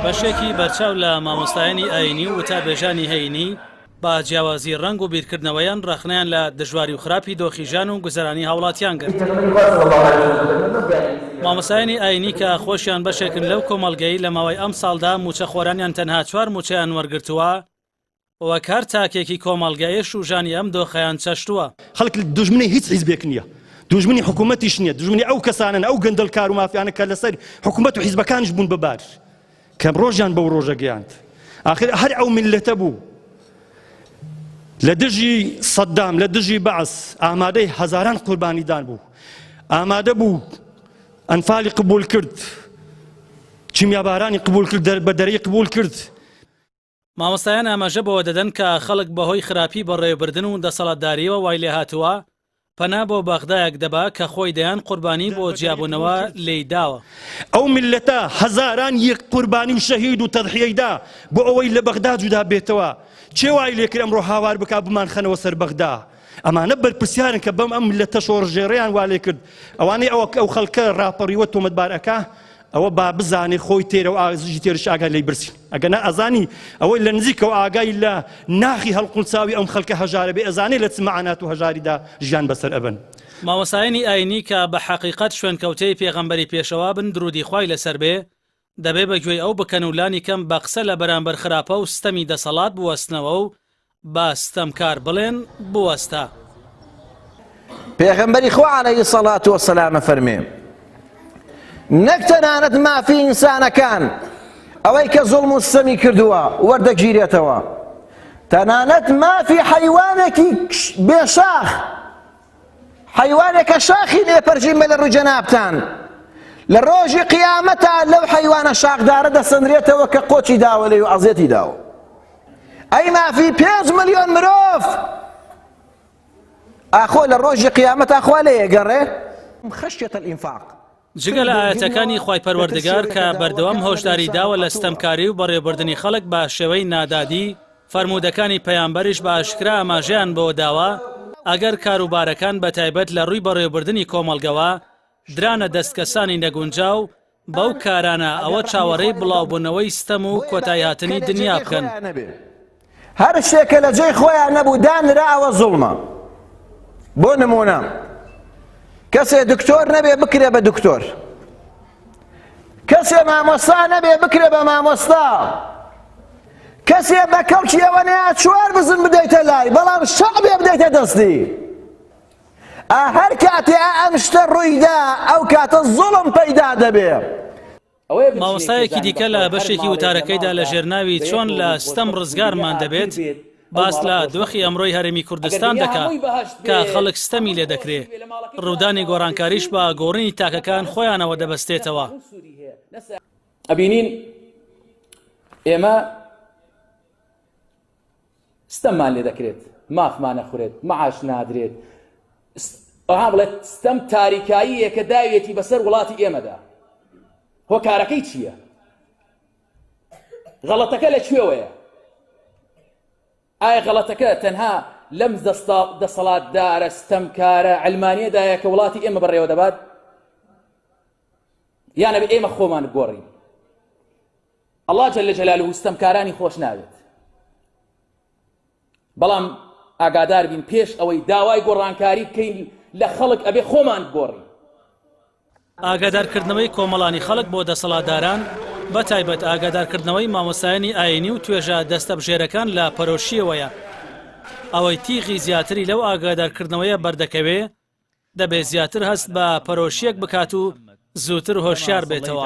بەشێکی بەرچاو لە مامۆستایانی ئایینی و وتاربێژانی هەینی بە جیاوازی ڕەنگ و بیرکردنەوەیان ڕەخنەیان لە دژواری و خراپی دۆخی ژیان و گوزەرانی هاوڵاتیان گرت. مامۆستایانی ئایینی کە خۆشیان بەشێکن لەو کۆمەڵگەی لە ماوەی ئەمساڵدا مووچەخۆرانیان تەنها چوار مووچەیان وەرگرتووە، وەک هەر تاکێکی کۆمەڵگە ئێش و ژانی ئەم دۆخەیان چەشتووە. خەڵک دوژمنی هیچ حیزبێک نییە، دوژمنی حکوومەتیش نییە، دوژمنی ئەو کەسانەن، ئەو گەندەڵکار و مافیانە کە لەسەر حکوومەت و حیزبەکانیش بوون بە بار، کە ڕۆژیان بەو ڕۆژە گەیاند. ئاخر هەر ئەو میللەتە بوو لە دژی سەدام، لە دژی بەعس ئامادەی هەزاران قوربانیدان بوو، ئامادە بوو ئەنفالی قبوڵ کرد، کیمیابارانی قبوڵ کرد، دەربەدەری قبوڵ کرد. مامۆستایان ئاماژە بەوە دەدەن کە خەڵک بەهۆی خراپی بەڕێوەبردن و دەسەڵاتدارییەوە وای لێهاتووە پەنا بۆ بەغدایەک دەبا کە خۆی دەیان قوربانی بۆ جیابوونەوە لێی داوە. ئەو میللەتە هەزاران یەک قوربانی و شەهید و تەزحیەی دا بۆ ئەوەی لە بەغدا جودا بێتەوە، کێ وای لێکرد ئەمڕۆ هاوار بکا بمانخەنەوە سەر بەغدا؟ ئەمانە بەرپرسیارن کە بەم ئەم میللەتە شۆڕشگێڕەیان وا لێکرد، ئەوانەی ئەوە ئەو خەڵکە ڕاپەڕیوە تۆمەتبار ئەکا ئەوە با بزانێ خۆی تێرە و ئازیزی تێرش ئاگای لێی برسی ئەگەر نا ئەزانی ئەوەی لە نزیکەوە ئاگای لە ناخی هەڵقوڵچاوی ئەم خەڵکە هەژارە بێ ئەزانێ لە چ مەعانات و هەژاریدا ژیان بەسەر ئەبەن. مامۆستایانی ئاینی کە بە حەقیقەت شوێنکەوتەی پێغەمبەری پێشەوا بن درودی خوای لەسەر بێ دەبێ بە گوێی ئەو بکەن و لانی کەم بە قسە لە بەرامبەر خراپە و ستەمی دەسەڵات بوەستنەوە و بە ستەمکار بڵێن بوەستە. پێغەمبەری خوا عەلەیهی سەڵات وەسەلام ئەفەرمێ نەک تەنانەت مافی ئینسانەکان ئەوەی کە زوڵم و ستەمی کردووە وەردەگیرێتەوە تەنانەت مافی حەیوانێکی بێشاخ حەیوانێکە شاخی لێ پەرژین بە لە ڕووی جەنابتان لە ڕۆژی قیامەتا لەو حەیوانە شاخدارە دەسەنرێتەوە کە قۆچی داوە لێ و ئەزیەتی داوە ئەی مافی پێنج ملیۆن مرۆڤ ئاخۆ لە ڕۆژی قیامەتا خوا لێ گەڕێ خشیة الإنفاق جگە لە ئایەتەکانی خوای پەروەردگار کە بەردەوام هۆشداری داوە لە ستەمکاری و بەڕێوەبردنی خەڵک بە شێوەی نادادی، فەرموودەکانی پەیامبەریش بە ئاشکرا ئاماژەیان بەوە داوە ئەگەر کاروبارەکان بە تایبەت لە ڕووی بەڕێوەبردنی کۆمەڵگەوە درانە دەست کەسانی نەگونجاو بەو کارانە ئەوە چاوەڕێی بڵاوبوونەوەی ستەم و کۆتاییهاتنی دنیا بکەن. هەر شتێک کە لە جێی خۆیان نەبوو دانرا ئەوە زوڵمە بۆ نمونە کەسێ دکتۆر نەبێ بکرێ بە دکتۆر کەسێ مامۆستا نەبێ بکرێ بە مامۆستا کەسێ بە کەڵکی ئەوە نەیە چوار بزن بدەیتە لای بەڵام شەعبێ بدەیتە دەستی هەر کاتێ ئەم شتە ڕوویدا ئەو کاتە زوڵم پەیدا دەبێ. مامۆستایەکی دیکە لە بەشێکی وتارەکەیدا لە ژێر ناوی چۆن لە ستەم ڕزگارمان دەبێت باس لە دۆخی ئەمڕۆی هەرێمی کوردستان دەکا کە خەڵک ستەمی لێ دەکرێ ڕوودانی گۆڕانکاریش بە گۆڕینی تاکەکان خۆیانەوە دەبەستێتەوە. ئەبینین ئێمە ستەممان لێ دەکرێت مافمان ئەخورێت معاش نادرێت ئەها بڵێت ستەم تاریکاییەکە داوێتی بەسەر وڵاتی ئێمەدا هۆکارەکەی چییە؟ غەڵەتەکە لە کوێوەیە؟ ئایا غەڵەتەکە تەنها لەم دەسەڵاتدارە ستەمکارە علمانیەدایە کە وڵاتی ئێمە بەڕێوە دەبات یان ئەبێ ئێمە خۆمان بگۆڕین اللە جل جلالە ستەمکارانی خۆش ناوێت بەڵام ئاگادار بین پێش ئەوەی داوای گۆڕانکاری بکەین لە خەڵک ئەبێ خۆمان بگۆڕین. ئاگادارکردنەوەی کۆمەڵانی خەڵک بۆ دەسەڵاتداران، بە تایبەت ئاگادارکردنەوەی مامۆستایانی ئایینی و توێژە دەستەبژێرەکان لە پەرۆشییەوەیە. ئەوەی تیغی زیاتری لەو ئاگادارکردنەوەیە بەردەکەوێ، دەبێ زیاتر هەست بە پەرۆشییەک بکات و زووتر هۆشیار بێتەوە.